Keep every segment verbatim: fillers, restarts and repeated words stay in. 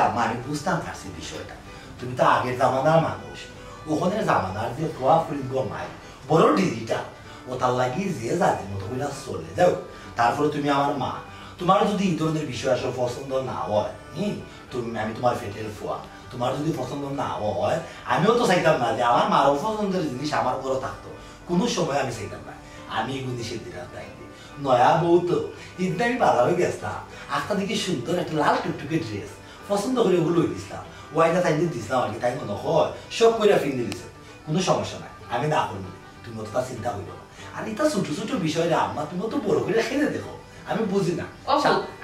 আম্মা, আমি বুঝতাম পারছি বিষয়টা। তুমি তো আগের জামানার মানুষ। অখনর জামানার যে ফুয়া ফুড়ি গো মাই, বড় ডিজিটাল। অতার লাগি যে যার মতো কইরা চলে যাও। তারপরে তুমি আমার মা, তুমার যদি ই ধরনের বিষয় আসলে পছন্দ না অয়, হুম, তুমি, আমি তুমার পেটের ফুয়া, তুমার যদি পছন্দ না অয়, আমিও তো চাইতাম না যে আমার মার অপছন্দের জিনিস আমার ঘরো থাকতো। কুনু সময় আমি চাইতাম না। আমি ইগু নিষেধ দিলাম তাইরে। নয়া বউ তো, ইদিন আমি বাজারো গেছলাম, আখতা দেখি সুন্দর একটা লাল টুকটুকে ড্রেস, পছন্দ করি অগু লই দিছলাম। অউ আইনা তাইরে দিছলাম আর কি, তাই মনো অয় শখ কইরা ফিন্দিলিছে। কুনু সমস্যা নাই, আমি না করমু, তুমি অততা চিন্তা করিও না। আর ইতা ছোট ছোট বিষয় রে আম্মা, তুমি অত বড় করি কেনে দেখো? আমি বুঝি না। ও,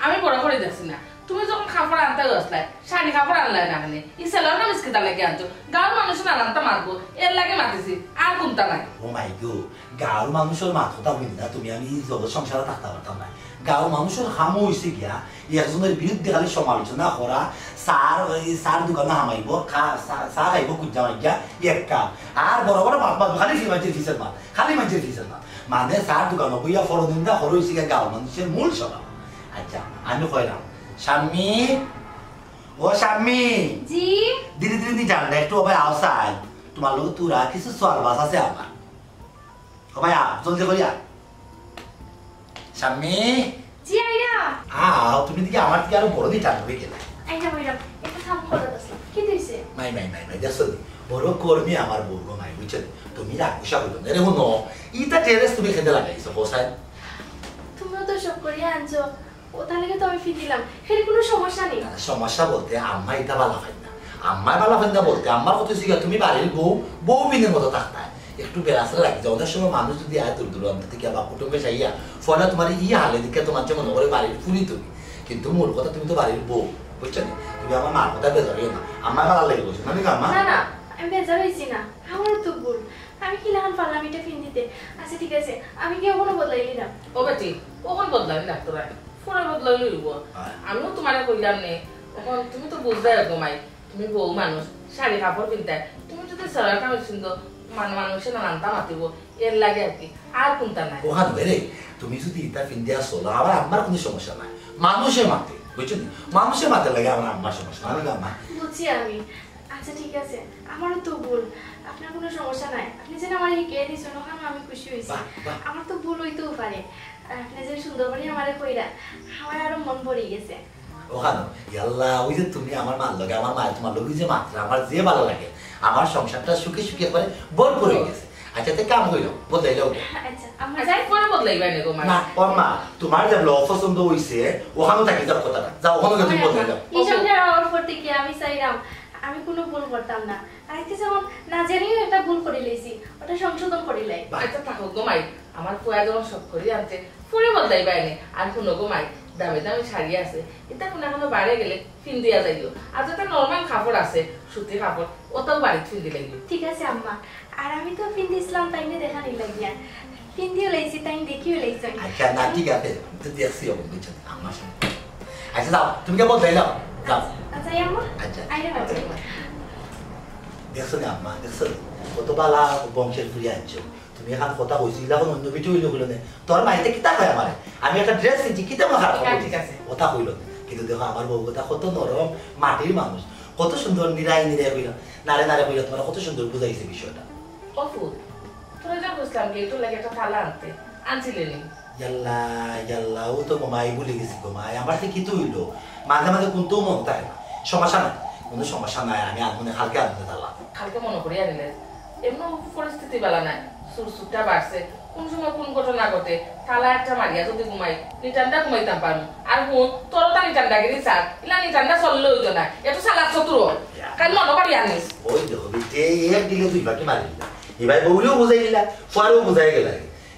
আমি বড় করি দেখছি না। তুমি যখন কাপড় আনতায় গেছলায়, শাড়ি কাপড় আনলায় না কেনে? ই সেলোয়ার কামিজ কিতার লাগি আনছো? গাঁওর মানুষে নানানতা মাতবো, এর লাগি মাতিছি, আর কুন্তা নাই। ও মাই গো, গাঁওর মানুষর মাত-কথা হুনি না তুমি, আমি ই জগৎ সংসারো থাকতাম পারতাম না। গাঁওর মানুষর কামও অইছে গিয়া একজনর বিরুদ্ধে খালি সমালোচনা করা, চার, এই চার দোকানো হামাইবো, খা-, চা, চা খাইবো কুজ্জা মাইজ্জা, এক কাম। আর বড় বড় মাত মাতবো, খালি মাইনষর পিছের মাত, খালি মাইনষর পিছের মাত। মানে চার দোকানো বইয়া পরনিন্দা করা অইছে গিয়া গাঁওর মানুষর মূল স্বভাব। আচ্ছা, আমি কইরাম, শাম্মী, ও শাম্মী। জি? দিদি, দিদি, দিদি, জানলা একটু, ও ভাই, আও চাই। তুমার লগে থুড়া কিছু সওয়াল বাস আছে আমার। ও ভাই, আ, জলদি করি আ। শাম্মী। জি, আইরাম। আও, তুমি দেখি আমার থাকি আরো বড় নিটান অই গেলায়। আইরাম, আইরাম। একটা কাম করার আছে। কিতা অইছে? মাই, মাই, মাই, মাই, দেখছো নি? বড় কর্মী আমার বউ গো মাই, বুঝছো নি? তুমি রাগ গুসা করিও না। আরে হুনো, ইতা ড্রেস তুমি কেনে লাগাইছো, হোসাইন? তুমিও তো শখ করিয়া আনছো। অতার লাগি তো আমি ফিন্দিলাম, এর কুনু সমস্যা নাই। না, না, সমস্যা বলতে আম্মা ইতা বালা পাইন না। আম্মায় বালা পাইন না বলতে, আম্মার কথা অইছে গিয়া তুমি বাড়ির বউ, বউ বিনের মতো থাকতায়। একটু বেড়াছেড়া লাগি যায়। অনেক সময় মানুষ যদি আয় দূর দূরান্ত থাকি বা কুটুমে চাইয়া, ফলে তুমার ই হালে দেখিয়া তুমার যেমন করে বাড়ির ফুরি তুমি। কিন্তু মূল কথা তুমি তো বাড়ির বউ, বুঝছো নি? তুমি আমার মার কথা বেজার অইও না। আম্মায় বালা লাগি কইছে, না নি আম্মা? না, না, আমি বেজার অইছি না। আমারও তো ভুল। আমি কিলাখান পারলাম ইটা ফিন্দিতে। আচ্ছা, ঠিক আছে, আমি গিয়া অখনো বদলাইলিরাম। ও বেটি, অখন বদলানি লাগতো নায়, পরে বদলাইলে অইবো। আয়। আমিও তুমারে কইলাম নে, অখন তুমি তো বুঝবায় গো মাই, তুমি বউ মানুষ, শাড়ি কাপড় ফিন্দায়, তুমি যদি সেলোয়ার কামিজ ফিন্দো, মানে মানষে নানানতা মাতিবো, এর লাগি আর কি, আর কুন্তা নাই। ও হাত ধরে, তুমি যদি ইতা ফিন্দিয়া চলো, আমার আম্মার কুনু সমস্যা নাই, মানুষে মাতে, বুঝছো নি? মানুষে মাতে লাগে আমার আম্মার সমস্যা, আমি আম্মা। বুঝছি আমি। আচ্ছা, ঠিক আছে, আমারও তো ভুল, আপনার কুনু সমস্যা নাই। আপনে যে আমারে হিকাইয়া দিছইন, অখানো আমি খুশি অইছি। বাহ, বাহ। আমার তো ভুল অইতেও পারে, আপনে যে সুন্দর করি আমারে কইরা, আমার আরো মন ভরি গেছে। অখানো, ইয়াল্লা, অউ যে তুমি আমার মার লগে, আমার মায়ে তুমার লগে যে মাতরা, আমার যে বালা লাগে, আমার সংসারটা সুখে সুখে করে ভরপুর অই গেছে। আচ্ছা, তে কাম অইলো, বদলাইলাও। আচ্ছা, আম্মা আচ্ছা, যাই। পরে বদলাইবায় নে গো মা। না, ও মা, তুমার যে অপছন্দ অইছে, অখানো থাকি যাও কথাটা। যাও, অখানো গিয়া তুমি বদলাই যাও। ই সংসার অওয়ার পর থাকি আমি চাইরাম, আমি কুনু ভুল করতাম না। আর আইজকে যেমন না জানিও একটা ভুল করিলাইছি, অটা সংশোধন করিলাই। আচ্ছা, থাকো গো মাই, আমার ফুয়া যখন শখ করি আনছে, পরে বদলাইবায় নে। আর হুনো গো মাই, দামি দামি শাড়ি আছে, ইতা কুনু বারে গেলে ফিন্দিয়া যাইও। আর যেতা normal কাপড় আছে, সুতি কাপড়, অতাও বাড়িত ফিন্দিলাইও। ঠিক আছে আম্মা, আর আমি তো ফিন্দিছলাম তাইনরে দেখানির লাগিয়া। ফিন্দিও লাইছি, তাইন দেখিও লাইছইন। আচ্ছা, না, ঠিক আছে, আমি তো দেখছি অখন, বুঝছো? আম্মার সামনে। আচ্ছা, যাও, তুমি গিয়া বদলাইলাও, যাও। আচ্ছা, আম্মা। আচ্ছা। আইরে বাবা। দেখছো নি আম্মা, দেখছো নি? কত বালা বংশর ফুরি আনছো। তুমি অখন কথা কইছো, ইলা অখন অন্য কিছু অইলে কইলো নে। তোর মাইতে কিতা কয় আমারে? আমি একটা ড্রেস কিনছি, কিতা মনে খারাপ ঠিক আছে, ঠিক আছে। কথা কইলো নে। কিন্তু দেখো, আমার বউ কথা কত নরম, মাটির মানুষ। কত সুন্দর নিরাই নিরাই কইলা। নারে নারে কইলা, তুমারে কত সুন্দর বুঝাইছে বিষয়টা। ও ফুত, তোরে যে কইছলাম গেটর লাগি একটা তালা আনতে, আনছিলে নি? ইয়াল্লা, ইয়াল্লা, অউ তো গো মাই ভুলি গেছি গো মাই। আমার তো কিতা অইলো? মাঝে মাঝে কুন্তা মনো থাকে না। সমস্যা নাই, কুনু সমস্যা নাই, আমি আনমু নে, কালকে আনমু নে তালা। কালকে মনো করি আনিলে, এমনেও পরিস্থিতি বালা নায়, চুর চুরটা বাড়ছে, কুন সময় কুন ঘটনা ঘটে, তালা একটা মারিয়া যদি ঘুমাই, নিটান্ডা ঘুমাইতাম পারমু। আর হুন, তোরও তো নিটান্ডাগিরি ছাড়, ইলা নিটান্ডা চললে অইতো নায়, একটু চালাক চতুর হ। কাইল মনো করি আনিস। ওই দেখো, বিটে এক ঢিলে দুই পাখি মারিলা। ইবায় বউরেও বুঝাই দিলা, ফুয়ারেও বুঝাই গেলা।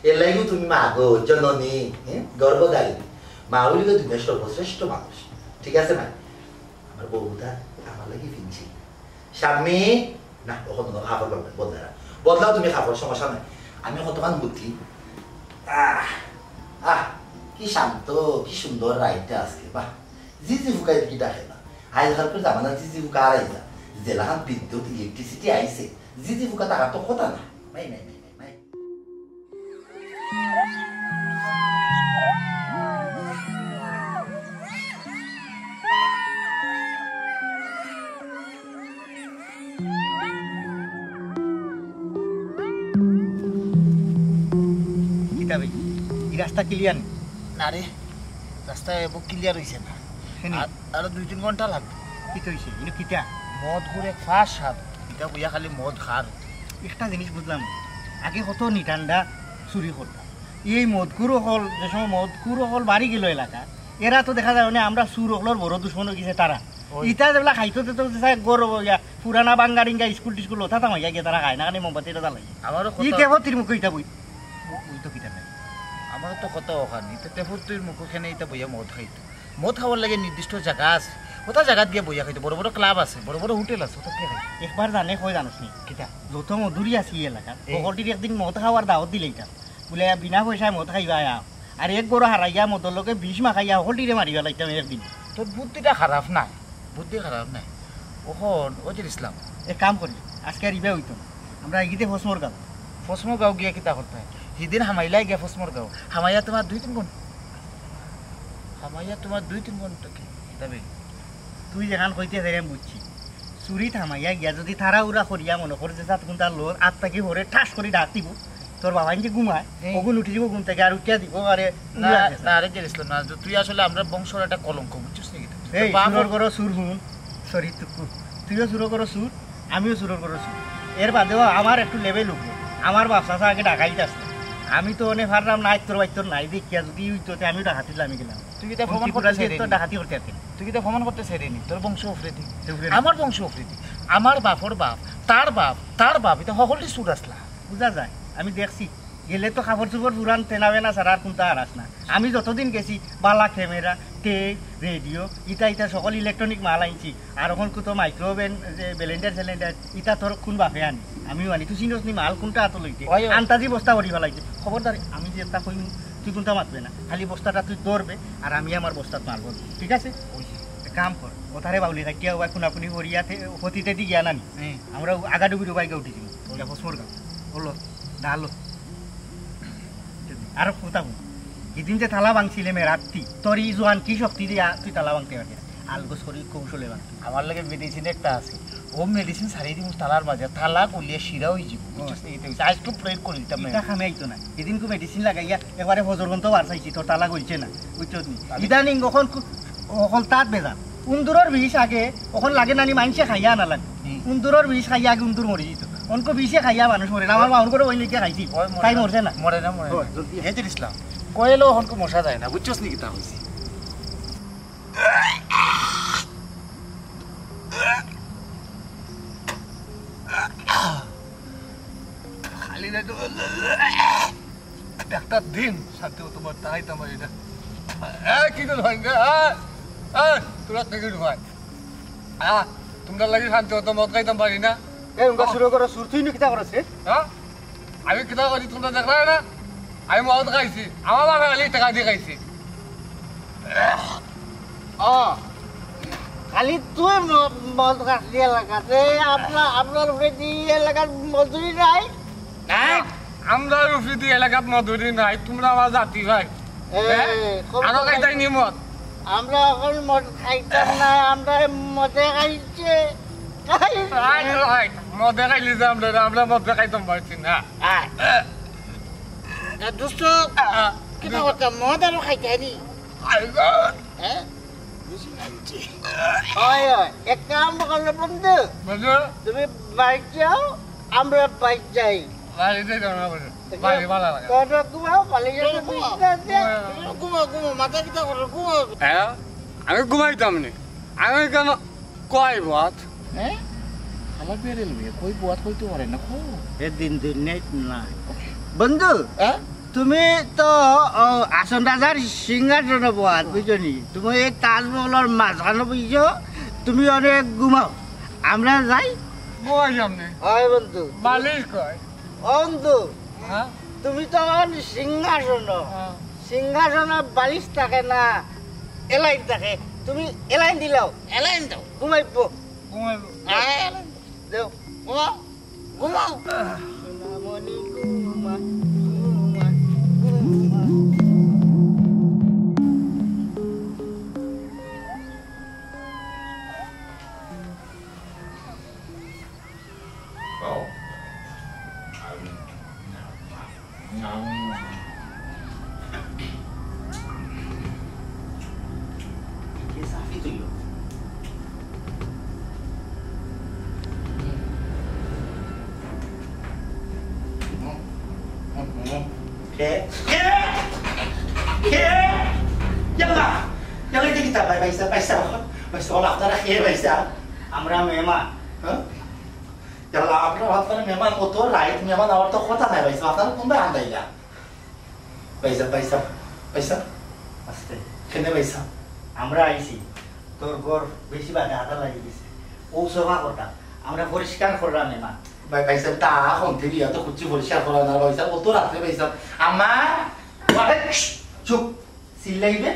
এর লাগিও তুমি মা গো, জননী, হ্যাঁ, গর্ভধারিণী। মা অইলে তো দুনিয়ার সর্বশ্রেষ্ঠ মানুষ। ঠিক আছে না? আমার বউটা আমার লাগি ফিনছি। শাম্মী, না, অখন অন্য কাপড় বদলাও, বদলাও না। বদলাও তুমি কাপড়, সমস্যা নাই। আমি কতখান বুদ্ধি। আহ, আহ, কি শান্ত, কি সুন্দর রাইতটা আজকে, বাহ। ঝিঝি ফুকায় কি ডাকে না। আজকালকার জামানা ঝিঝি ফুকা আর আইতা। যেলাখান বিদ্যুৎ, electricity আইছে, ঝিঝি ফুকা থাকার তো কথা না। নাই, নাই, নাই, নাই, নাই। ই রাস্তা ক্লিয়ার নি? না রে, রাস্তা এবো ক্লিয়ার অইছে না। কেনে? আর, আরো দুই তিন ঘন্টা লাগবো। কিতা অইছে? ইনো কিতা? মদ ঘুরে ফাঁস সাপ। ইটা বইয়া খালি মদ খার। একটা জিনিস বুঝলাম না, আগে কত নিটান্ডা চুরি করতাম। এই মদখুর অকল, যে সময় মদখুর অকল বাড়ি গেল এলাকা, এরা তো দেখা যায় মানে আমরা চুর অকলর বড় দুশমন অই গেছে তারা। ওই। ইতা যেবলা খাইতো তো, তো চাই গরব অইয়া, পুরানা বাঙ্গারিঙ্গা স্কুল টিস্কুল ওটা তামাইয়া গিয়া তারা খায় না, খালি মোমবাতি এটা জ্বালাই। আমারও ই কথা। তেফতির মুখো ইতা বই। ও-, ওই তো কিতা নাই। আমারও তো কথা ওখানে, ইতা তেফতির মুখো কেনে ইতা বইয়া মদ খাইতো। মদ খাওয়ার লাগি নির্দিষ্ট জাগা আছে, ওটা জাগাত গিয়া বইয়া খাইতো। বড় বড় ক্লাব আছে, বড় বড় হোটেল আছে, ওটা গিয়া খাইতো। একবার জানে কয় জানোস নি? কিতা? যত মদুরি আছে এই এলাকাত, এই। হকলটির একদিন মদ খাওয়ার দাওয়াত দিলাইতাম। বুলে, "বিনা পয়সায় মদ খাইবা আয়া।" আর এক গরো হারাইয়া মদর লগে বিষ মাখাইয়া হকলটিরে মারিয়া লাইতাম একদিন। তোর বুদ্ধিটা খারাপ নায়, বুদ্ধি খারাপ নায়। ওখন, ওজির ইসলাম। এক কাম করি, আজকে আর ইবা অইতো না। আমরা ইগিতে ফসমর গাঁও। ফসমর গাঁও গিয়া কিতা করতে হয়? হিদিন হামাইলাই গিয়া ফসমর গাঁও। হামাইয়া তোমার দুই তিন ঘন্টা। হামাইয়া তোমার দুই তিন ঘন্টা কি? কিতাবে? তুই যেখান কইতে চাইরে আমি বুঝছি। চুরিত হামাইয়া গিয়া যদি তাড়াহুড়া করিয়া মনে কর যে জাত কোনটা লোর, আত থাকি হরে ঠাস করি ডাক দিব। তোর বাবা যে ঘুমায়, হ্যাঁ। ওগুন উঠি দিব ঘুম থাকি আর উঠিয়া দিব, আরে না, উড়া গেছে। না, আরে জেরিস না, তুই আসলে আমরা বংশর একটা কলঙ্ক, বুঝছিস নাকি? এই, তোর বাপ চুরর ঘরো চুর হুন, সরি তুকু। তুইও চুরর ঘরো চুর, আমিও চুরর ঘরো চুর। এর বাদেও আমার একটু লেভেল উপরে। আমার বাপ চাচা আগে ডাকাইত আছে। আমি তো অনে পারলাম না, আইত্তর বাইত্তর নাই দেখিয়া যদি অইতো, তে আমিও ডাকাতির লামি গেলাম। তুই কিতা প্রমাণ করতে চাইরে নি? ডাকাতি করতে পারতেন। তুই কিতা প্রমাণ করতে চাইরে নি? তোর বংশ উফরেদি। উফরেদি। আমার বংশ উফরেদি। আমার বাপর বাপ, তার বাপ, তার বাপ, ইতা হকলটি চুর আসলা। বুঝা যায়, আমি দেখছি। গেলে তো কাপড় চোপড় পুরান তেনা বেনা ছাড়া আর কোনটা আর আস না। আমি যতদিন গেছি, বালা ক্যামেরা, টেপ, রেডিও, ইতা ইতা সকল ইলেকট্রনিক মাল আনছি। আর অখন কত মাইক্রোওভেন, যে ব্লেন্ডার স্যালেন্ডার, ইতা তোর কোন বাপে আনি? আমিও আনি। তুই চিনস নি মাল কোনটা আতো লইতে? ওই, ওই। আন্তাজি বস্তা করি ফালাইছে। খবরদার, আমি যে একটা কইমু, তুই কোনটা মাতবে না। খালি বস্তাটা তুই ধরবে, আর আমি আমার বস্তাত মারবো। ঠিক আছে? ওই যে। এক কাম কর, ওতারে বাউলি কাটিয়া ওবা কোনাকুনি করিয়া থে-, হতিতে দি গিয়া নানি। হুম। আমরা আগাডুবি ডুবাই গা উঠি দিমু। ওই। ইয়া ফসমর গাঁও। ওলো, ডালো। আর কথা বল। হিদিন যে তালা ভাঙছিলে মেরাত্তি, তোর ই জোয়ান কি শক্তি দিয়া তুই তালা ভাঙতে পারবি না? আলগোছ করি কৌশলে ভাঙ। আমার লগে মেডিসিন একটা আছে, ও মেডিসিন ছাড়িয়ে দিব তালার মাঝে, তালা গলিয়া শিরা হয়ে যাব, বুঝছস নি? এটা হইছে, আজকে প্রয়োগ করে দিতাম না। এটা কামে আইতো না। হিদিন কো মেডিসিন লাগাইয়া একবারে ফজর পর্যন্ত বার চাইছি, তোর তালা গলছে না, বুঝছস নি? তাহলে? ইদানিং অখন কু-, অখন তাত বেজার। উন্দুরর বিষ আগে, অখন লাগে নানি মাইনষে খাইয়া আনা লাগে। হুম। উন্দুরর বিষ খাইয়া আগে উন্দুর মরি যেত। অনকো বিষে খাইয়া মানুষ মরে না। আমার বাউন করে ওই লেগে খাইছি। ওই মরে তাই না। মরছে না। মরে না, মরে না। ওই, জলদি। হে জিনিস না। কয়েলও অখন কো মশা যায় না, বুঝছস নি কিতা হইছে? খালি না তো। একটা দিন শান্তি মতো মদ খাইতাম পারি না। এ, কি করে হয় না? এ, এ, তোরা কি করে হয়? আ, তোমরা লাগি শান্তি মতো মদ খাইতাম পারি না। এ, উনকা শুরু করো, শুরু তুই নি কিতা করছে? হ্যাঁ? আমি কিতা করি তোমরা দেখলায় না? আমি মদ খাইছি, আমার বাবা খালি টাকা দিয়ে খাইছি। ও, খালি তুই ম-, মদ খাসলি এলাকাতে, আপনার, আপনার উপরে দি এলাকার মজুরি নাই? নাই। আমরার উপরে দি এলাকাত মজুরি নাই, তোমরা আমার জাতি ভাই। এ, হ্যাঁ? খবর আরো নাই। খাইতাই নি মদ? আমরা অখন মদ খাইতাম না, আমরা মদে খাইছে। খাই- রাইট, রাইট। মদে খাইলি যে আমরা, আমরা মদে খাইতাম পারছি না। আয়। এ, দোস্ত, আ, কিতা করতাম? মদ আরো খাইতে নি? আয় গো। হ্যাঁ? বেশি খাইছে। ওই, ওই, এক কাম করো বন্ধু। বন্ধু? তুমি বাড়ি যাও, আমরা বাড়ি যাই। বাড়ি যাই তো আমরা বন্ধু। বাড়ি ভালো লাগে। তোমরা ঘুমাও, বাড়ি যাও, ঘুমাও। ঘুমাও, ঘুমাও, ঘুমাও, মাথা কিতা করো, ঘুমাও। হ্যাঁ? আমি ঘুমাইতাম নি। আমি কেন কই বত? হ্যাঁ? আমার বিয়ারে লইয়া কই বত কইতে পারে না, কো? এ দিন দিন নেই না। বন্ধু, হ্যাঁ? তুমি তো, ও, আসন রাজার সিংহাসনে বহাত, বুঝছো নি? তুমি এই তাজমহলর মাঝখানে বুঝছো, তুমি অনেক ঘুমাও, আমরা যাই। ঘুমাই সামনে। হয় বন্ধু। মালিশ কয়। বন্ধু, হ্যাঁ? তুমি তো এখন সিংহাসন। হ্যাঁ। সিংহাসনে বালিশ থাকে না, এলাইন থাকে। তুমি এলাইন দিলাও। এলাইন দাও। ঘুমাইবো। ঘুমাইবো। হ্যাঁ, এলাইন দাও। দেও। ঘুমাও। ঘুমাও। সোনামণি ঘুমা, ঘুমা, ঘুমা। কে? কে? কে? ইয়াল্লা! ইয়াল্লা, এটা কিতা ভাই, ভাইসাব, ভাইসাব, ভাইসাব, আপনারা কে ভাইসাব? আমরা মেহমান। হ্যাঁ? ইয়াল্লা, আপনারা, আপনারা মেহমান, অত রাইত মেহমান, আমার তো কথা নাই ভাইসাব, আপনারা কোন ভাই আন্দাইলা? ভাইসাব, ভাইসাব, ভাইসাব। আস্তে। কেনে ভাইসাব? আমরা আইছি, তোর ঘর বেশি বাদে আদা লাগি গেছে, ও সভা করতাম, আমরা পরিষ্কার করলাম মেহমান। ভাই, ভাইসাব, তা এখন থেকে এত খুঁজছি পরিষ্কার করা না, ভাইসাব, অত রাত্রে, ভাইসাব, আমার, আরে, চুপ, চিল্লাইবে,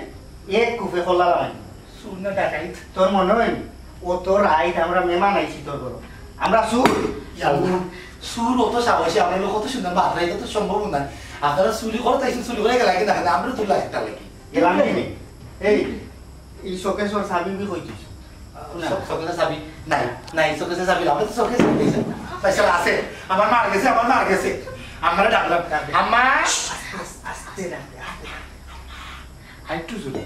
এক কুপে কল্লা লাগাই। চুর না ডাকাইত? তোর মনে হয় নি? অত রাইত আমরা মেহমান আইছি তোর ঘরো। আমরা চুর? ইয়াল্লা, চুর অত সাহসী, আমরা লোক অত সুন্দর মাত্রা, এটা তো সম্ভব না। আপনারা চুরি করতে আইছেন, চুরি করে গেলা কিনা, আমরা তো লাইট লাগি। গেলাম কি নেই? এই, এই শোকেসর চাবি উবি কই থইছো? না। শো-, শোকেসর চাবি? নাই, নাই, শোকেসর চাবি, আমরা তো শোকেস চাবি দিয়েছি। পয়সা আছে, আমার মার গেছে, আমার মার গেছে। আমরা ডাকলাম, ডাকলাম। আম্মা! আস্তে, আস্তে, আস্তে ডাকবে, আস্তে। আরেকটু জোরে,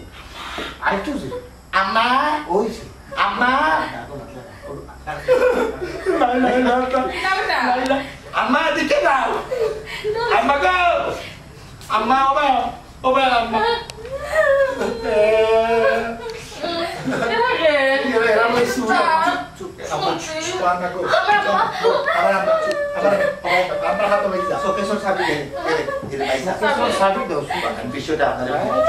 আরেকটু জোরে। আম্মা! ওই যে। আম্মা! নাই, নাই, নাই, নাই। আম্মা, দিকে দাও। আম্মা গো! আম্মা, ও মা! ও মা, আম্মা! এরা, এরা ওই চুর। চুপ, চুপ, আম্মা, চুপ, আম্মা গো। আবার আম্মা, চুপ, আবার আম্মা, আবার আম্মা, হাত ধরে যা। শোকেসর চাবি দে, দে, দে, দে, ভাই সাহেব। শোকেসর চাবি দাও, চুপ। আমি বিষয়টা আপনাদের বলি।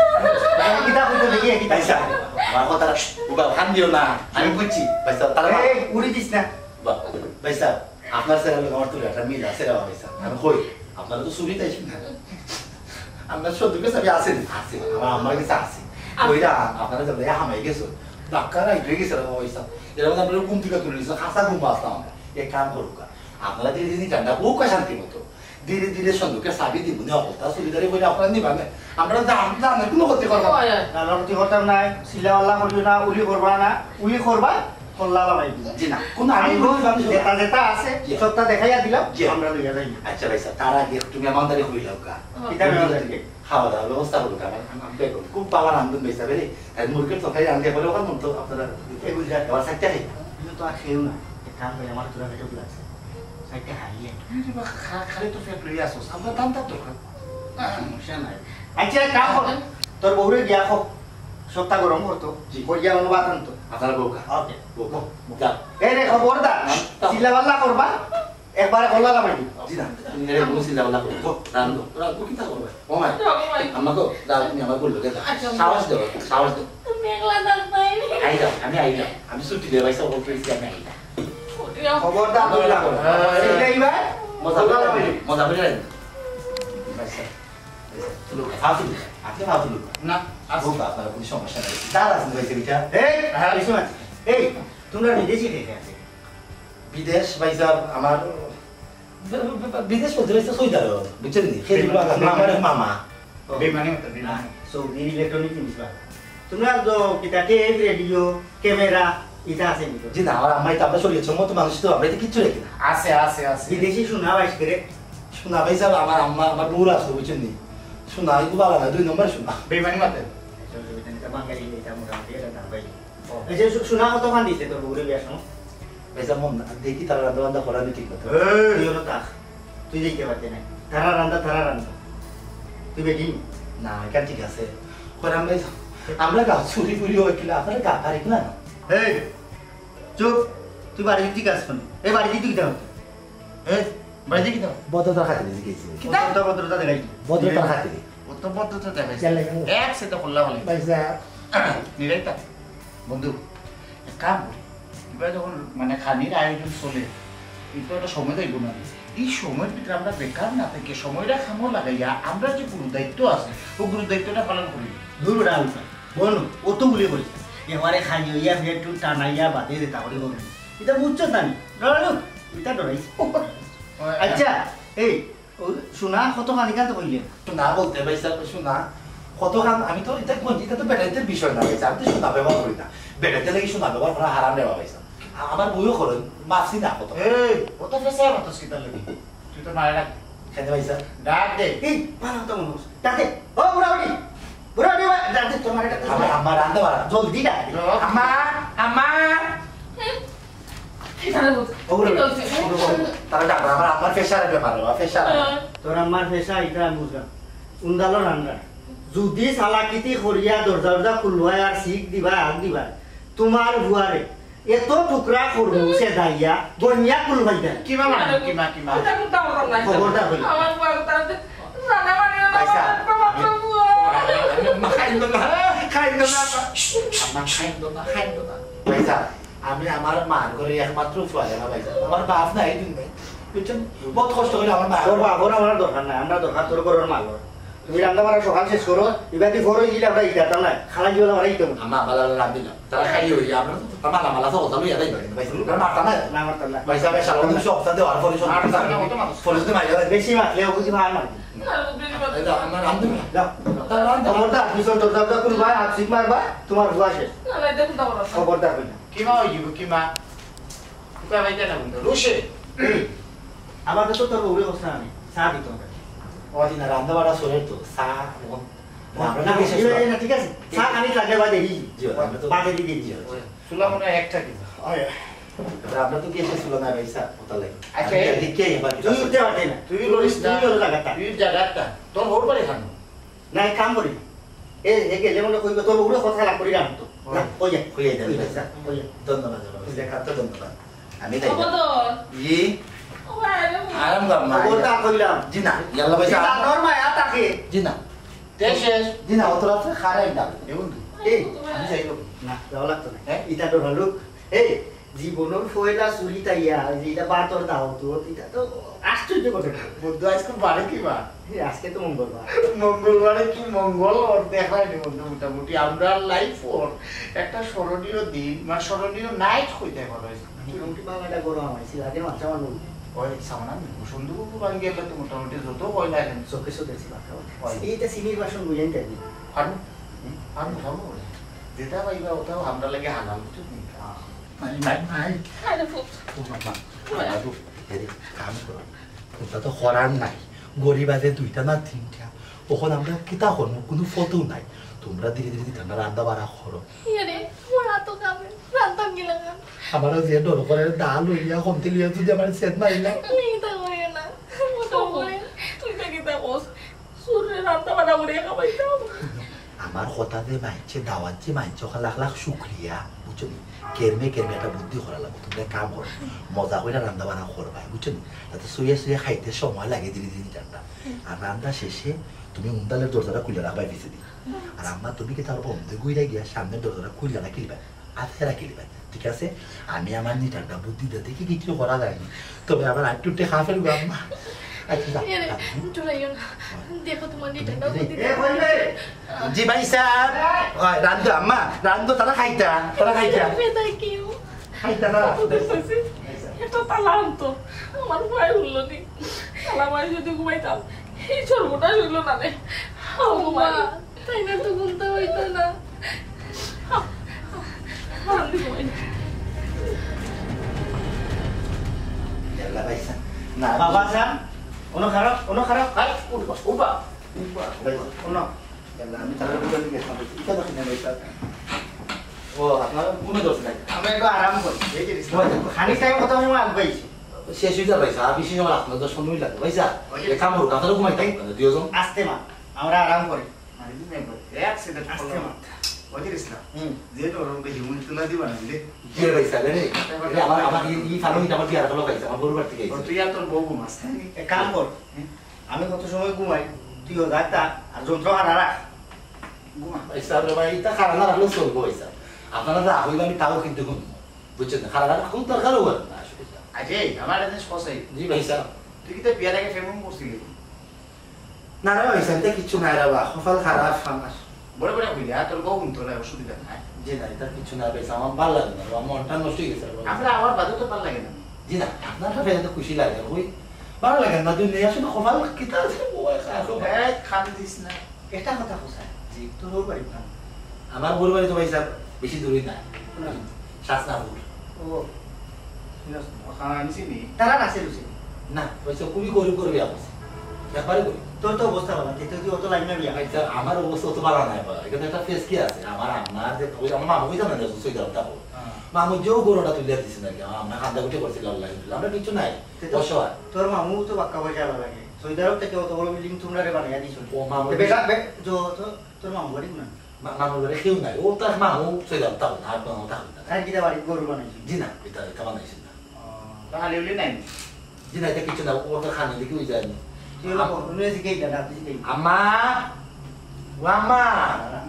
আমি কিতা কইতে দেখি, কিতা? ভাই সাহেব, আমার কথাটা, ও বাবা, কান দিও না। আমি বুঝছি, ভাই সাহেব, তারা এই, উড়ি দিস না। বাহ, ভাই সাহেব, আপনার ছেলের লগে আমার তুলে একটা মিল আছে রে ভাই সাহেব। আমি কই, আপনারা তো চুরি তাই না? আপনার সন্তুকের চাবি আছে নি? আছে, আমার আম্মার কাছে আছে। কইরা, আপনারা যারা হামাই গেছো, ধাক্কা রাইট হয়ে গেছে রে ভাই সাহেব। এরা বলে আপনারা ঘুম থেকে তুলে নিছে, খাসা ঘুম আসতাম আমরা। এক কাম করুক, আপনারা ধীরে ধীরে ঠান্ডা, ও শান্তি মতো। ধীরে ধীরে সন্তুকের চাবি দিব নি, অবস্থা চুরিদারি করে আপনারা নিবা না। আমরা জান, জানের কোনো ক্ষতি করবো না। ওই, ওই। জানের ক্ষতি করতাম নাই, চিল্লাপাল্লা করিও না, উলি করবা না, উলি করবা, কল্লা লাগাই দিবা। জি না, কোনো আমি আমি বললাম যে যেটা যেটা আছে, জি। সবটা দেখাইয়া দিলাম, জি। আমরা লইয়া যাই। আচ্ছা ভাই সাহেব, তার আগে তুমি আমাদের হইলাও কা? কিতা মেহমানদারি? খাওয়া দাওয়ার ব্যবস্থা করুক, আমার, আমার বেগম খুব বাবা রান্ধন ভাই সাহেব রে, আর মুরগির তরকারি রান্ধে বলে ওখানে মন তো আপনারা এগুলো যা। আবার সাইডটা খাই। কিন্তু তো আর খেয়েও না, এক কাম করি, আমার তোরা পেটে লাগছে, সাইডটা খাইয়ে। তুই যে বা খা-, খালি তো পেট লইয়া আসো, আমরা দাম দাম দরকার। আহ, সমস্যা নাই। আচ্ছা, এক কাম কর, তোর বউরে গিয়া হোক, সবটা গরম করতো, জি। করিয়া অন্য ভাত আনতো। আপনারা বউ খা। ওকে। বউ খা। বউ। যা। এই রে, খবরদার, হ্যাঁ? চিল্লাপাল্লা করবা, একবারে কল্লা লাগাই দিবা। জি না, তুমি এরে কোনো চিল্লাপাল্লা করো। রান্ধো, রান্ধো, কিতা করবে? ও মাই, ওগো মাই। আম্মা গো, দাও, তুমি আমার বললো, দাও। আচ্ছা, সাহস দাও, সাহস দাও। তুমি একলা দাঁত নাই। আইলাম, আমি আইলাম। আমি ছুটি দিয়ে ভাই সব অফিস থেকে আমি আইলাম। ওরে, খবরদার, তুমি না করো। হ্যাঁ। চিল্লাইবা? মজা করে রাখবে, মজা করে রাখবে। ভাই সাহেব, ভাই সাহেব, তুলো, ফালতু লোক। আপনি ফালতু লোক। না, আসুন। বলবো, আপনার কোনো সমস্যা নেই। দাঁড়া, আসুন, ভাই সাহেব, এটা। এই, হ্যাঁ। এই, শোনো, এই, তোমরা বিদেশি দেখে আছে। বিদেশ, ভাই সাহেব, আমার, বি-, বি-, বি-, বিদেশ বলতে ভাই সাহেব সৌদি আরব, বুঝছেন নি? খেজুর বাগান, আমার এক মামা। ও। বেমানি মতো, না, বেমানি। সৌদি ইলেকট্রনিক জিনিস বাগান। তোমরা তো কিতা টেপ, রেডিও, ক্যামেরা, ইটা আছে নি তো? জি না, আমার আম্মা তো আমরা শরীয়ত সম্মত মানুষ তো, আমরা তো কিচ্ছু রাখি না। আছে, আছে, আছে। বিদেশি সোনা বাইশ করে। সোনা ভাই সাহেব, আমার আম্মা, আমার বউর আছে, বুঝছেন নি? সোনা, এগুলো আলাদা, দুই নম্বর সোনা। বেমানি মাতে। এটা, এটা, এটা বাঙালি, এটা মোটামুটি, এটা দাম ভাই। ও। এই যে সু-, সোনা কত খান দিছে তোর বউরে বিয়ার সময়? ভাই সাহেব, মন না, দেখি তারা রান্না বান্না করা নি ঠিক মতো। এই, তুই ওরা থাক। তুই দেখতে পারতে না। তারা রান্দা, তারা রান্দা। তুই বেটি? না, এটা ঠিক আছে। কইলাম ভাই সাহেব, আমরা গা চুরি ফুরি হয় কিনা, আপনারা গা পারি না। এই, চুপ। তুই বাড়িত ঠিক আছ কেনে? এই বাড়িত তুই কিতা করতে? এই, বাড়িত কিতা? ভদ্রতার খাতিরে জিজ্ঞেস করছি। কিতা? ভদ্রতা, ভদ্রতা দেখাই। ভদ্রতার খাতিরে। অত ভদ্রতা দেখাই। চলে গেল। এক সেটা করলা হলে। ভাই সাহেব। নিরাইতা। বন্ধু, এক কাম করি। এবার যখন মানে খানির আয়োজন চলে, এই তো একটা সময় যাইব না। এই সময়ের ভিতরে আমরা বেকার না থেকে সময়টা কামো লাগাইয়া আমরা যে গুরু দায়িত্ব আছে, ও গুরু দায়িত্বটা পালন করি। দূর রাখুন। বলো, ও তো ভুলে করিস। এবারে খাই হইয়া ফের একটু টানাইয়া বাদে দে, তাহলে বলবি। এটা বুঝছো জানি? ডরালো? এটা ডরাইস। আচ্ছা, এই, ও সোনা কত খানি কান তো কইলে? সোনা বলতে ভাই সাহেব, সোনা কত খান, আমি তো এটা কোন, এটা তো বেটাইতে বিষয় না ভাই সাহেব, আমি তো সোনা ব্যবহার করি না। বেটাইতে লাগি সোনা ব্যবহার করা হারাম রে ভাই সাহেব। আ-, আমার বউও করেন, মাসি না কত। এই, ও তো ফেসে আমার তো স্কিতার লাগি। তুই তো মারে ডাক। খেতে ভাই সাহেব। ডাক দে। এই, পালা তো মনে হচ্ছে। ডাক দে। ও বুড়া বেটি। বুড়া বেটি, ডাক দে, তোর মারে ডাক দে। আমার, আমার রান্ধতে পারা। জলদি ডাক দে। জলদি। আম্মা, আম্মা। ওগুলো, ওগুলো, তারা ডাক্তার, আমার, আমার প্রেশারের ব্যাপার, আমার প্রেশার। তোর আমার প্রেশার, এটা আমি বুঝলাম। উন্দালো রান্না। যদি চালাকিতি করিয়া দরজা উরজা খুলবায় আর শিক দিবায়, হাত দিবায়, তোমার ফুয়ারে এত টুকরা করমু, সে দাইয়া, গনিয়া খুলবায় দেয়। কিমা মানে, কিমা, কিমা। খবরদার কইলাম। আমার ফুয়া তারা তো জানা মানে না, ভাইসাব, আমার ফুয়া। খাইন্দ না, খাইন্দ না। আম্মা, খাইন্দ না, খাইন্দ না। ভাইসাব, আমি আমার মার ঘরে একমাত্র ফুয়া না ভাইসাব। আমার বাপ নাই, দুই ভাই। বুঝছেন? বহুত কষ্ট করে আমার মা। তোর বাপর আমার দরকার নাই, আমরা দরকার তোর ঘরর মালর। তুমি রান্না বাড়া সকাল শেষ করো, ইবাদি ফোর অই গেলে আমরা ইটা তা নাই, খালা গিয়ে আমরা ইতাম। আম্মা, আম্মা, লালা রান্দিলাম। তারা খাই হই, আমরা তো মালা মালা তো কথা লইয়া যাই, ভাইসাব। আমরা মারতাম না। না, মারতাম না। ভাইসাব, সারা তুমি সব সাথে আর পরে সব মারতাম না, অত মানুষ। পরে যদি মাইরা যায়। বেশি মাতলে ও বুঝি ভাই মারবো। এই তো, আমার রান্ধু না। যাও। তার রান্ধু। খবরদার, পিছন দরজা খুলবায়, হাত শিক মারবায়, তোমার ফুয়া শেষ। না, না, দেখুন তো আমার। খবরদার কইলাম। কিমা অই গেল, কিমা? উপায় পাইতে না বন্ধু। রুশে। আমার কাছে তোর বউরে কথা আমি চা দিতে হবে। ও দিন রান্না বাড়া চলে তো, চা, ও, না, আমরা না, তো শেষ না, করি। না, ঠিক আছে। চা খানি লাগে বাদে এই। জি, আমরা তো বাদে দিয়ে দিই। জি, জি। চুলা মনে হয় একটা কিনা। ওই। আমরা তো কি এসে চুলা না ভাইসাব, ওটা লাগে। আচ্ছা, আমি এই দেখি কি এবার কি তুই আছে। উঠতে পারবি না। তুই লড়িস না। তুই লড়িস না। তুই জায়গাটা। তোর বউর বাড়ি খানো। না, এক কাম করি। এ, এ গেলে মনে কইবে, তোর বউরে কথা লাগ করি রাখতো। ওই। না, ওই যা। কইয়া দেন, ওই যা, ভাইসাব। ওই যা। ধন্যবাদ, ধন্যবাদ। দেখার তো ধন্যবাদ। আমি তাই না। খবর ধর। জি। ও ভাই, আরে আরাম কর, মা। খবরদার কইলাম। জি না, ইয়াল্লা ভাইসাব। জি না, তোর মায়া তাকে। জি না। তে শেষ। জি না, অত রাত্রে খারাই না। এমন কি? এই, আমি যাই হোক। না, যাওয়া লাগতো না। হ্যাঁ? ইটা তো ভালো। এই, জীবনের পয়লা চুরি তাইয়া, যে এটা বাতর দাও তো, এটা তো আশ্চর্য ঘটনা। বন্ধু, আজকে বারে কি বার? এই, আজকে তো মঙ্গলবার। মঙ্গলবারে কি মঙ্গল ওর দেখায়নি বন্ধু, মোটামুটি আমরা লাইফ ওর একটা স্মরণীয় দিন, মানে স্মরণীয় নাইট কইতে পারো। মোটামুটি বারোটা গরম হয়েছিল, আগে মাথা আমার বন্ধু। ওই সামনা বসন্ত বাবু বাড়ি গেলে তো মোটামুটি যত ভয় লাগে না। চোখে চোখে ছিল, ওই। এইটা চিনির বাসন বুঝেন তাই। আর, হুম, আর মোটামুটি যেটা পাইবা ওটাও আমরা লাগে হালাল, বুঝছো নি? নাই, নাই, নাই। আরে ফুট। ও বাবা, আরে, এরে, কাম করো। ওটা তো করার নাই। গরিব আছে দুইটা না তিনটা। ওখান আমরা কিতা করবো? কোনো ফটো নাই। তোমরা ধীরে ধীরে ধীরে আমরা রান্না বাড়া করো। ইয়ে রে, ওরা তো খাবে। রান্তাম গেলাম। আমারও যে ডর করে, দা লইয়া, কমতে লইয়া যদি আমার সেট মারিলা। এই তো করে না। মোটা করে। তুই তো কিতা কস? সুরে রান্তা বাড়া করে খাবাইতাম। আমার কথা যে মানছে, দাওয়াত যে মানছে, ওখানে লাখ লাখ শুক্রিয়া, বুঝছো নি? কেরমে কেরমে একটা বুদ্ধি করা লাগবো। তুমি এক কাম করো, মজা করে রান্না বাড়া করবায়, বুঝছো নি? তাতে শুয়ে শুয়ে খাইতে সময় লাগে ধীরে ধীরে রান্না। আর রান্না শেষে তুমি উন্দালের দরজাটা খুলে রাখবায় পিছে দিয়ে। আর আম্মা, তুমি কিতা করবা? অমদে ঘুরে গিয়া সামনের দরজাটা খুলে রাখিলিবায়, আতে রাখিলিবায়, ঠিক আছে? আমি আমার নিটারটা বুদ্ধি দিয়ে দেখি কিছু করা যায়নি, তবে আবার আটটুটে খা ফেলবো আম্মা। আচ্ছা, যা, এ রে, যা। চুরাইও না। দেখো তোমার নিটারটা বুদ্ধি এ, দিয়ে। কই রে? জি ভাইসাব। ওই, রান্ধো আম্মা, রান্ধো, তারা খাইতা, তারা খাইতা। বেদায় কেউ। খাইতা না। তোদের কাছে একটা তালা আনতো। আমার ভয় হলো নি। তালা মারি যদি ঘুমাইতাম, এই সর্বনাশ হইলো না রে। ও মা, তাই না তো ঘুমটা হইতো না। ইয়াল্লা ভাইসাব। না, বাবা সাব, অনো খারাপ, অনো খারাপ। আরে, উঠবা, উঠবা, উঠবা, উঠবা। অনো। ইয়াল্লা, আমি তাহলে বুঝে নিয়ে গেছিলাম। এটা দেখি না, ভাইসাব। ও, আপনার ঘুমে দোষ নাই। আমরা একটু আরাম করি। এই যে, খানিক টাইম কথা আমি আগ পাইছি। শেষ হয়ে যাবে, ভাইসাব। আর বেশি সময় রাখতে না, দশ পনেরো মিনিট লাগবে, ভাইসাব। ওই যে এক কাম করুক, আপনারা ঘুমাই থাকুন, দুইজন। আস্তে মা, আমরা আরাম করি। মানে, দিন একবার, এক সেকেন্ড আস্তে করলাম। মা। ওই যে ইসলাম, হুম। যে ডর ওর বেশি উনি তুলা দিবা না, বুঝলে? জি, ভাইসাব, রে। এবার এটা আমার, আমার এই, এই ফার্মে এটা আমার বিয়ার হলো, ভাইসাব, আমার গরু বাড়ি থেকে ওর আইছে। তুই আর তোর বউ ঘুমাস, তাই নি? এক কাম কর। হুম। আমি কত সময় ঘুমাই, তুই ও যাতা আর যন্ত্র হারা রাখ। ঘুমা। ভাইসাব রে ভাই, এটা খারাপ না রাখলেও চলবো, ভাইসাব। আপনারা যা হইবে, আমি তাও কিন্তু ঘুমবো। বুঝছেন না? খারাপ রাখার কোনো দরকারও হয় না, আসলে। আরে, আমার একটা জিনিস কষাই। জি, ভাইসাব। তুই কি তোর বিয়ার আগে প্রেম করছিলি? না রে ভাইসাব, এটা কিচ্ছু নাই রে বা, কপাল খারাপ আমার। বড় বড় হইলে, আর তোর বউ তো নাই, অসুবিধা নাই। জি না, এটা কিচ্ছু নাই ভাইসাব, আমার ভালো লাগে না, আমার মনটা নষ্ট হয়ে গেছে রে বা। আমরা আবার বাদে তো ভালো লাগে না। জি না, আপনার সাথে এত খুশি লাগে, ওই ভালো লাগে না, দুনিয়া শুধু কপাল কিতা আছে, ও খারাপ। এই, খান দিস না। এটা কথা কোথায়? জি। তোর বউর বাড়ি কোথায়? আমার বউর বাড়ি তো ভাইসাব বেশি দূরে না। কোন? শাসনাপুর। ও, ঠিক আছে। ওখানে আমি চিনি। তারা আছে রুচি? না, ভাইসাব খুবই গরিব গরিব আছে। ব্যাপারে গরিব। তোর তো অবস্থা ভালো, তুই তো অত লাইন না বিয়া। ভাইসাব, আমার অবস্থা অত ভালো নাই বা। এখানে একটা ফেস কি আছে? আমার আম্মার যে, ওই আমার মামা কইতাম না, সৈদার থাকো। হ্যাঁ। মামু যেও গরুটা তুলিয়া দিছে নাকি? আমার, আমরা কান্দাকুটি করছি, আল্লাহ। আমরা কিচ্ছু নাই। তে তো অসহায়। তোর মামু তো বাক্কা পয়সাআলা লাগে। সৌদি আরব থাকি অত বড় বিল্ডিং তুমরারে বানাইয়া দিছইন। ও মামু। তে বেটা, বে-, যো-, তো-, তোর মামু বাড়ি কোন? মা-, মামুর বাড়ি কেউ নাই। ও তার মামু সৌদি আরব থাকইন না, আর কোনো থাকইন না। আর কিতা বাড়ি গরু বানাইছইন? জি না, এটা, এটা বানাইছইন না। ও, তা হালি উলি নাই? জি না, এটা কিচ্ছু না, ও তো খানি দেখি ওই যায়নি। তুই হলো আম-, বড়, উনি এসে গেইলা না, তুই গেইলা। আম্মা, ও আম্মা।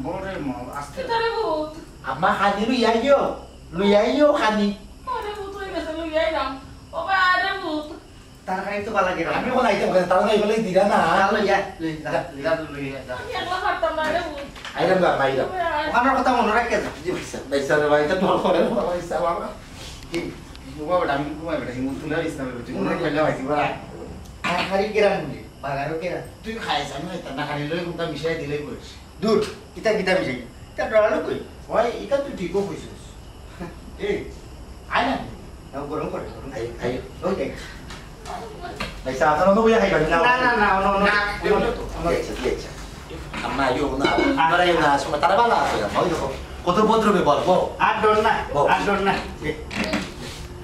বড় রে মা, আস্তে। কিতা রে পুত? আম্মা খানি লই আইও, লই আইও খানি। আরে পুত, ওই গেছে লই আইলাম। ও বা, আরে পুত। তার খানি তো ভালা লাগে। আমি কোন আইতাম করে, তার নাই বলে দিলা না। যা লই যা, লই যা, যা, লই যা। যা, লই যা, যা। আমি একলা পারতাম না রে পুত। আইলাম গা, আইলাম। ওই আয়। ওখানর কথা মনে রাখিয়া যা। জি ভাই সাহেব, ভাই সাহেব, ভাই, এটা ডর করে না, ভাই সাহেব, আমার। কি? ঘুমা বেটা, আমি ঘুমাই বেটা, হিমু তুলে ইসলামে বেটা, ঘুমা বেটা, ভাই, ঘুমা। আর খালি কেরাম বলি, বাগারও কেরাম। তুই খাইস, আমি খাইতাম না, খালি লই কোনটা মিশাই দিলেই করিস। দূর, কিতা কিতা মিশাই? তা ডরালো কই? ওই, এটা তুই ঠিকও কইছিস। এই, আয় না। নাও, গরম করে, গরম। I, I. ওই দেখ। ভাই সাহেব, আপনারা অন্য বইয়া খাইবেন না? না, না, না, অন্য, অন্য, না, অন্য, এমনি তো। অন্য। আচ্ছা, আচ্ছা। আম্মা, আইও না, আপনারা আইও না, সময় তারা ভালা আছে, আম্মা, ওই দেখো, কত ভদ্র ব্যবহার, বউ। আর ডর না, বউ। আর ডর না।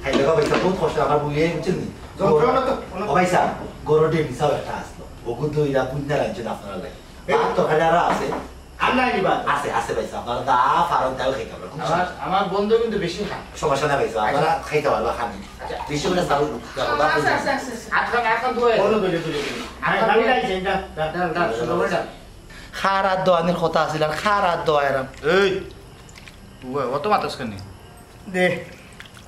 খাই দেখো, ভাই সাহেব, বহুত কষ্ট, আমার বউ, এই বুঝছেন নি? যন্ত্রণা তো, কোনো ও ভাই সাহেব, গরু ডেমি সাহেব একটা আসলো, ওগু দইরা পুণ্যা রাখছেন আপনারা লাগে। এই? ভাত তরকারি আরো আছে? আর নাই নি ভাত? আছে, আছে ভাই সাহেব, আপনারা দা ফারন তাও খাইতে পারবেন। আমার, আমার বন্ধু কিন্তু বেশি খায়। সমস্যা নাই ভাই সাহেব, আপনারা খাইতে পারবেন, খান। আচ্ছা। বেশি করে চাউল, আচ্ছা, আচ্ছা, আচ্ছা, আচ্ছা। আটখান, আটখান দুয়াই। বলো, বলো, বলো, বলো। আমি, আমি যাইছি, যা, যা, যা, যা, সুন্দর করে যা। খার আর দোয়ানির কথা আছিল, আর খার আর দোয়াইরাম। এই, ও, অত মাতস কেনে? দে,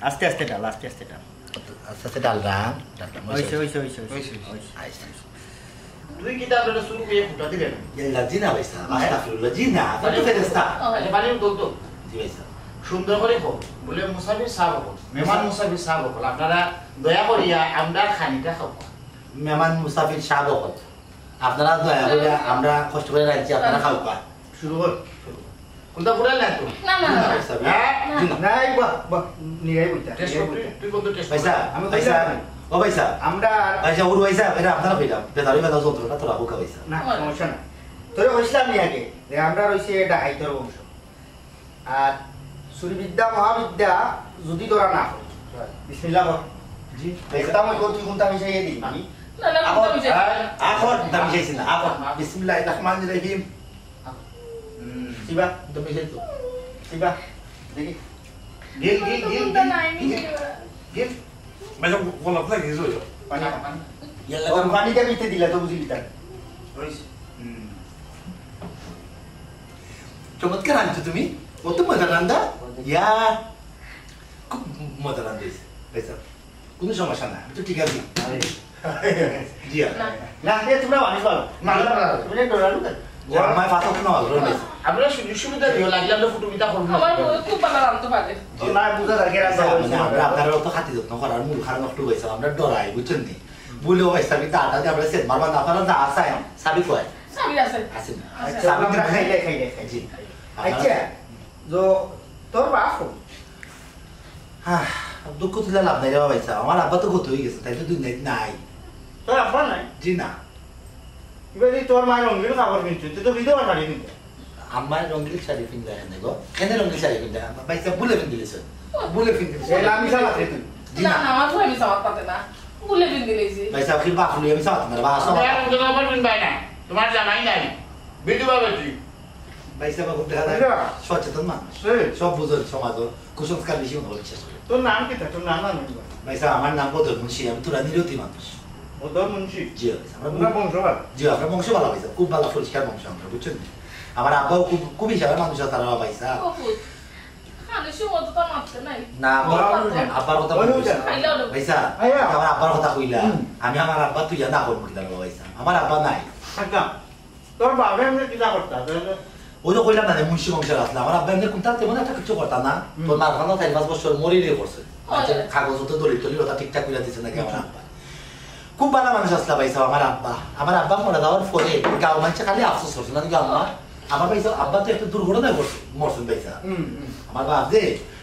আস্তে আস্তে ডাল, আস্তে আস্তে ডাল। আস্তে আস্তে ডাল রান, ডাল রান। ওইসে, ওইসে, ওইসে, ওইসে, ওইসে। ওইসে। আইসে। তুই কিতা তোরে শুরু করে ফুটা দিলে না? ইয়া, জি না ভাই সাহেব, হ্যাঁ? আস্তাগফিরুল্লাহ, জি না, আপনি তো আরে, ফেরেশতা। আরে, পানি উঠল তো। জি ভাই সাহেব। সুন্দর করে কর, বলে, "মুসাফির সাহেব অকল, মেহমান মুসাফির সাহেব অকল, আপনারা দয়া করিয়া আমরার খানিটা খাও।" মেহমান মুসাফির সাহেব অকল, আপনারা দয়া করিয়া আমরা কষ্ট করে রাখছি, আপনারা খাও কা। শুরু কর, শুরু কর। কোনটা ফুরাইল না তো? না, না, না। ভাই সাহেব, হ্যাঁ? জি না। নাই, বাহ, বাহ, নিরাই বইতা, টেস্ট নিরাই কর, তুই, বইতা। তুই বলতো টেস্ট কর। ভাই সাহেব, আমি ভাই কইলাম সাহেব, না। ও ভাই সাহেব। আমরা আর ভাই সাহেব, ওর ভাই সাহেব, এটা আপনারা কইলাম। বেতারি বেলা যন্ত্রটা তোরা হোক ভাই সাহেব। না, সমস্যা না। তোরে কইছিলাম নি আগে, যে আমরা রইছি এটা হাইতর বংশ। আর সুরিবিদ্যা মহাবিদ্যা যদি ধরা না হয়। বিসমিল্লাহ বল। জি। একটা মই কই তুই কোনটা মিশাইয়ে দিবি? না, না, আবার, কোনটা মিশাইছি না। আবার কোনটা মিশাইছি না। আবার বিসমিল্লাহির রহমানির রহিম। হুম। শিবা। তো মিশাই তো। শিবা। দেখি। গিল, গিল, গিল, কোনটা গিল। নাই মিশাইবা। গিল। মানে, গোলাপ লাগে, এই যে। পানি। ইয়াল্লা, ও, পানিটা মিশতে দিলা তো বুঝলি তার। হইছে। হুম। চমৎকার রাঁধছো তুমি। কত মজা রান্দা। ইয়া। খুব মজা রান্ধা হইছে। ভাই সাহেব। কোনো সমস্যা না, আমি তো ঠিক আছি। আরে। জি, আর। না। না, এ তোমরা মানুষ ভালো। না, না, না, না। তুমি একটু ডরালো কেন? যে আমার পাথর তো না, ভালো রয়েছে। আমরা সুযোগ সুবিধা দিও, লাগলে আমরা ফুটুমিতা করবো না। আমার বউ খুব ভালো রাঁধতে পারে। জি। না, বুঝা যায়, এরা আচ্ছা, ভালো মানে, আমরা আপনারা অত খাতি যত্ন করার মূল কারণ একটু হয়েছে, আমরা ডরাই, বুঝছেন নি? বলে, "ও ভাই, সাবিত আটা দিয়ে আমরা সেট মারবা না, আপনারা যা আছে, সাবিত কয়?" সাবিত আছে। আছে না? আচ্ছা, সাবিত আমরা খাইলে, খাইলে, খাইলে। জি। আচ্ছা, তো তোর বাপ কই? আহ, দুঃখ তুলে লাভ নাই রে বাবা, ইচ্ছা। আমার আব্বা তো গত হয়ে গেছে, তাই তো দুনিয়াত নাই। তোর আব্বা নাই? জি না। এবার যদি তোর মায়ের রঙিন কাপড় কিনছো, তুই তো বিধবা শাড়ি কিনতে। আমার রঙিন শাড়ি কিনতে এনে গো। এনে রঙিন শাড়ি কিনতে। ভাই সাহেব, ভুলে কিনতে দিয়েছে। ভুলে কিনতে দিয়েছে। এ, লামি সালাত রে তুই। জি না, না। না, আমার ভুলে আমি সালাত পাতে না। ভুলে কিনতে দিয়েছি। ভাই সাহেব, কি বাপ হলে আমি সালাত না, বাবা, সালাত। আমার রঙিন কাপড় কিনবে না। তোমার জামাই নাই। বিধবা বেটি। ভাই সাহেব, এখন দেখা যায় বুঝলা? সচেতন মানুষ। সেই। সব বুঝেন সমাজও। কুসংস্কার বেশি মনে হয় বিশ্বাস করে। তোর নাম কিতা? তোর নাম আমি বলবো। ভাই সাহেব, আমার নাম বদর মুন্সি, আমি তুরানিরতি মানুষ। বদর মুন্সি? জি, ভাই সাহেব, আমরা তোমরা বংশ ভালা? জি, আমরা বংশ ভালা ভাই সাহেব, খুব ভালা পরিষ্কার বংশ আমরা, বুঝছেন? আমার আব্বাও খুব, খুব হিসাবের মানুষ আছে তারা ভাই সাহেব। ও পুত, খালি সময় তো তার মারতে নাই। না, ও, আব্বার, আব্বার কথা ওই বলছি। ওই খাইলে হলো। ভাই সাহেব, আইয়া। আমার আব্বার কথা কইলা। হুম। আমি আমার আব্বা তুই না করবো কিনা ভাই সাহেব? আমার আব্বা নাই। আচ্ছা। তোর বাবা এমনি কিতা করতা? তাহলে ওই যে কইলাম না, মুন্সি বংশের আসলে। আমার আব্বা এমনি কোনটা তেমন একটা কিছু করতা না। হুম। তোর মার খানো চার পাঁচ বছর মরিলে করছে। হয়। আচ্ছা, কাগজ তো দলিল টলিল ওটা ঠিকঠাক করে দিছে নাকি আমার আব্বা। খুব ভালো মানুষ আসলে ভাই সাহেব, আমার আব্বা। আমার আব্বা মরে যাওয়ার পরে গাঁও মানুষে খালি আফসোস করছে, না কি আম্মা? আমার ভাই সাহেব, আব্বা তো একটা দুর্ঘটনায় মরছে, মরছেন ভাই সাহেব। হুম, হুম। আমার বাপ যে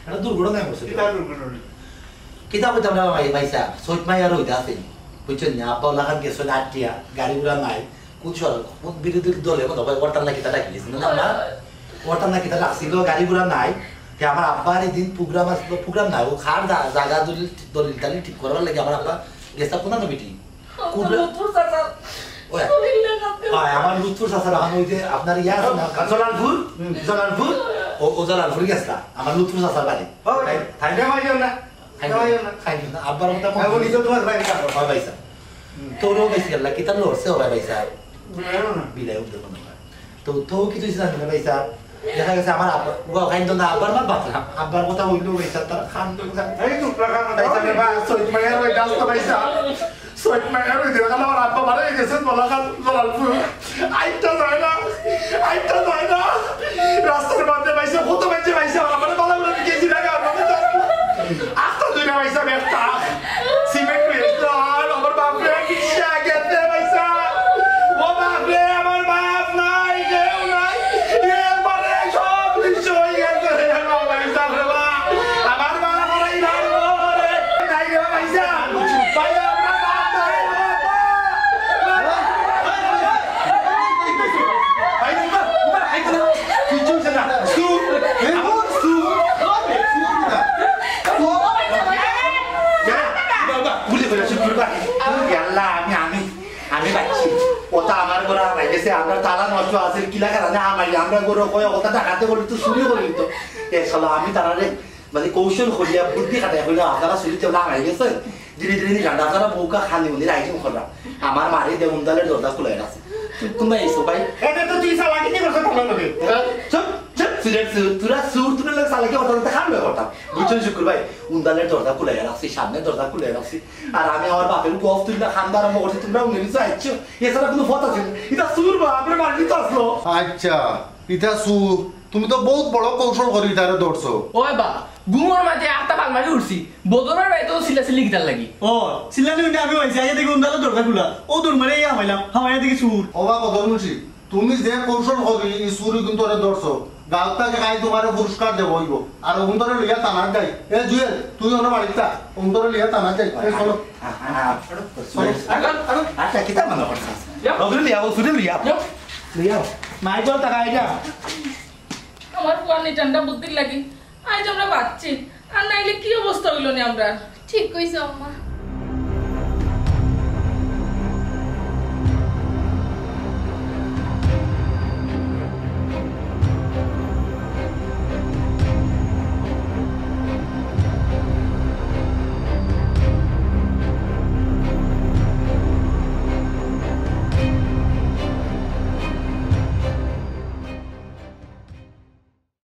একটা দুর্ঘটনায় মরছে। কিতা দুর্ঘটনা? কিতা কইতাম না ভাই, ভাই সাহেব, সৈত মাই আর ওইটা আছে, বুঝছেন না? আব্বা ওলা খান গেছে আটিয়া, গাড়ি ঘোড়া নাই। কোন সর-, কোন বিরোধী দলে মনে হয় হরতাল না কিতা ডাকি দিয়েছে, না, না? হরতাল না কিতা ডাকছিল, গাড়ি ঘোড়া নাই। যে আমার আব্বার এই দিন প্রোগ্রাম আসলো, প্রোগ্রাম না, ও খার জা-, জাগা দলিল, দলিল টালিল ঠিক করার লাগি আমার আব্বা গেছে কোন মিটিং। কুবরা- লুৎফুর চাচা। ওই। দলিল না করতে। হয়, আমার লুৎফুর চাচা, এখন ওই যে আপনার ইয়া আছে না, জলালপুর, হুম। জলালপুর, ও, ও জলালপুর গেছে, আমার লুৎফুর চাচার বাড়ি। ও, তাই, তাই না? কেউ আইও না, খাইল কেউ আইও না। না, খাইল না। আব্বার কথা মনে এখন নিজে তোমার ভাই কাটো। হয় ভাই স্যার। হুম। তোরও বেশি গেল, কি তার লড়ছে হবে ভাই স্যার? বুঝলাম না। বিলাই উঠতে কোনো হয়। তো, তো কিছু জানি না ভাই স্যার। দেখা গেছে আমার আব্বা, ও খাইল না, আব্বার মা বাঁচলাম। আব্বার কথা হইলো ভাই স্যার, তারা খান তো স্যার। এই তো, টাকা কথা ভাই স্যার, হইলো। বা, সৈয়দ মাইয়ার ওই ডান্স তো ভাই স্যার। সৈয়দ মাইয়ার ওই দেখা গেল আমার আব্বা মারা গেছে, বলা খান, জলালপুর। আইটা যায় না, আইটা যায় না। রাস্তার মধ্যে পাইছে, কত পাইছে, পাইছে, আমার মানে বালা বালা গেছি না, আমার মানে আস্তা দুই না পাইছে, আমি একটা সিমেন্ট হয়ে গেছিল, আর আমার বাপরে কিসে গেছে পাইছে। ও বাপরে, আমার বাপ নাই, কেউ নাই। এরপরে সব কিছু হয়ে গেছে রে, আমার বাপ নাই রে বাবা। আমার বাপ নাই রে বাবা। নাই রে বাবা, পাইছে। ভাই, আমার বাপ নাই রে বাবা। আমি, আমি, আমি বাঁচছি। ওটা আমার ঘরে হামাই গেছে, আমরা তালা নষ্ট আছে, কিলা কারণে হামাই, আমরা ঘরে কয়, ওটা ডাকাতে বলি তো চুরি করি তো। এ শালা, আমি তারারে মানে কৌশল করিয়া, বুদ্ধি খাটাই করিয়া, আপনারা চুরিতে বলে হামাই গেছে। ধীরে ধীরে নিশানটা আপনারা বউকা খানি উনি রাইটিং করলাম। আমার মারে দে উন্দালের দরজা খুলে রাখছে। তুমি কোনটা এইছো ভাই? এটা তো তুই চালাকি দিয়ে করছিস আমার লগে। চুপ, চুপ, সিলেট চুর। তোরা চুর, তোরা লোক চালাকি কথা বলতে খারাপ লাগে কথা। বুঝছেন শুক্কুর ভাই? উন্দালের দরজা খুলে রাখছি, সামনের দরজা খুলে রাখছি। আর আমি আমার বাপের গফ তুললে খান্দা আরম্ভ করছি, তোমরা উনি কিছু আইছো। এছাড়া কোনো পথ আছে না। এটা চুর বা, আপনার বাড়িতে তো আসলো। আচ্ছা, এটা চুর। তুমি তো বহুত বড় কৌশল করি ইতারে ধরছো। ওই বা, ঘুমর মাঝে আটটা পাল মারি উঠছি। বদরের বাড়িতে ও চিল্লাচিল্লি কিতার লাগি। ও, চিল্লানি উঠে আমি হয়েছি, আগে দেখি উন্দালের দরজা খোলা। ও দৌড় মারে এই হামাইলাম, হামাইয়া দেখি চুর। ও বা বদর মুন্সি, তুমি যে কৌশল করি, এই চুরি কিন্তু ওরে ধরছো। গাঁও থেকে খাই তোমারে পুরস্কার দেবো হইব। আর অন্তরে লইয়া থানার যাই। এ জুয়েল, তুই ওনার বাড়িতে থাক। অন্তরে লইয়া থানার যাই। এ চলো। চলো। আচ্ছা, কিতা মনে করছিস? যাও। ওগুলো লিয়াও, ওগুলো লিয়াও। যাও। লিয়াও। মাই চল, টাকা আইডিয়া। আমার ফুয়ার নিটানটা বুদ্ধির লাগি আজ আমরা বাঁচছি, আর নাইলে কি অবস্থা হইল নি আমরা। ঠিক কইছো আম্মা।